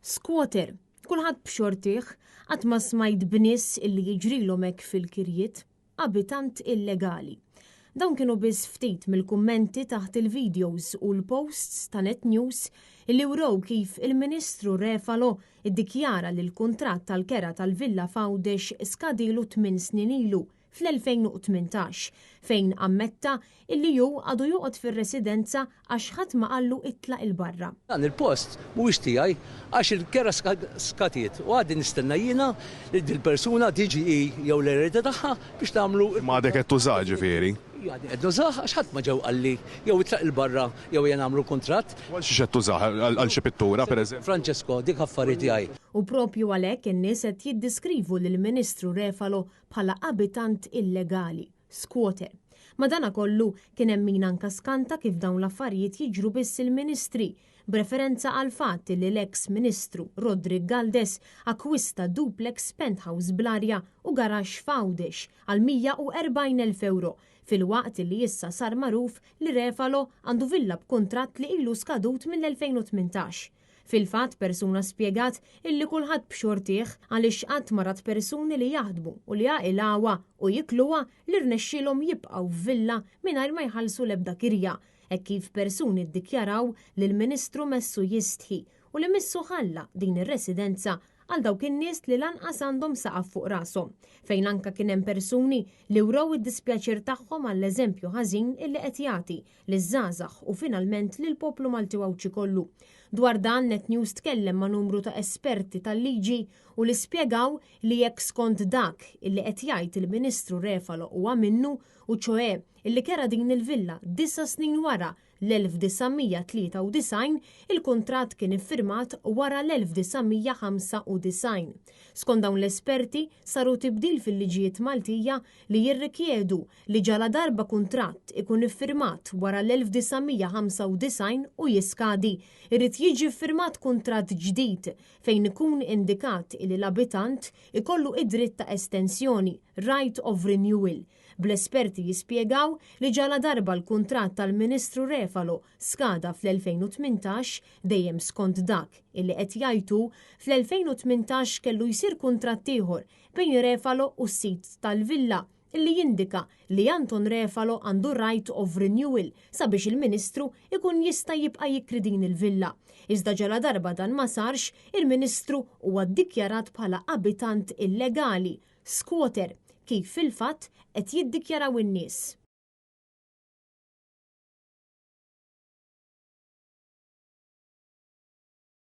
Squatter, kulħadd b'xortih, qatt ma smajt b'nies illi jiġrilhom hekk fil-kirjiet, abitant illegali. Dawn kienu biss ftit mill-kummenti taħt il-videos u l-posts ta' Net News illi wrew kif il-Ministru Refalo ddikjara li l-kuntratt tal-kera tal-villa f'Għawdex skadilu tminn snin ilu fl-2018, fejn ammetta illi hu għadu joqgħod fir-residenza għax ħadd ma qallu itlaq 'il barra. Dan il-post mhuwiex tiegħi għax il-kera skadiet u għadni nistenna jiena li dil-persuna tiġi hi jew l-eredi tagħha biex nagħmlu. Imma għadek qed tużah ġifieri? Għadni qed nużah għax ħadd ma ġew qalli jew itlaq 'il barra jew ejja nagħmlu kuntratt. U għal xiex qed tużah? Għal xi pittura pereżempju? Francesco, dik affari tiegħi. U propju għalhekk in-nies qed jiddiskrivu lill-Ministru Refalo bħala abitant illegali, squatter. Madanakollu, kien hemm min anka skanta kif dawn l-affarijiet jiġru biss il-Ministri, b'referenza għall-fatt li l-eks Ministru Roderick Galdes akkwista duplex penthouse bl-arja u garaxx f'Għawdex għal 140,000 ewro, filwaqt li issa sar magħruf li Refalo għandu villa b'kuntratt li ilu skadut mill-2018. Fil-fatt persuna spjegat illi kulħadd b'xortih għaliex qatt ma rat persuni li jaħdmu u li jaqilgħuha u jikluha li rnexxielhom jibqgħu f'villa mingħajr ma jħallsu l-ebda kirja, hekk kif persuni ddikjaraw li l-Ministru messu jistħi u li missu ħalla din ir-residenza għal dawk in-nies li lanqas għandhom saqaf fuq rashom, fejn anke kien hemm persuni li wrew id-dispjaċir tagħhom għall-eżempju ħażin illi qed jagħti liż-żgħażagħ u finalment lill-poplu Malti u Għawdxi kollu. Dwar dan Net News tkellem ma' numru ta' esperti tal-liġi u li spjegaw li jekk skont dak illi qed jgħid il-Ministru Refalo huwa minnu u ċoè illi kera din il-villa disa' snin wara l-1993, il-kuntratt kien iffirmat wara l-1995. Skont dawn l-esperti, saru tibdil fil-liġijiet Maltija li jirrikjedu li ġaladarba kuntratt ikun iffirmat wara l-1995 u jiskadi, irid jiġi ffirmat kuntratt ġdid fejn ikun indikat illi l-abitant ikollu id-dritt ta' estensjoni, right of renewal, bl-esperti jispjegaw li ġaladarba l-kuntratt tal-Ministru Refalo skada fl-2018, dejjem skont dak illi qed jgħid hu, fl-2018 kellu jsir kuntratt ieħor bejn Refalo u s-sid tal-villa illi jindika li Anton Refalo għandu right of renewal sabiex il-Ministru ikun jista' jibqa' jikri din il-villa. Iżda ġaladarba dan ma sarx, il-Ministru huwa ddikjarat bħala abitant illegali, squatter, kif fil-fatt qed jiddikjaraw in-nies.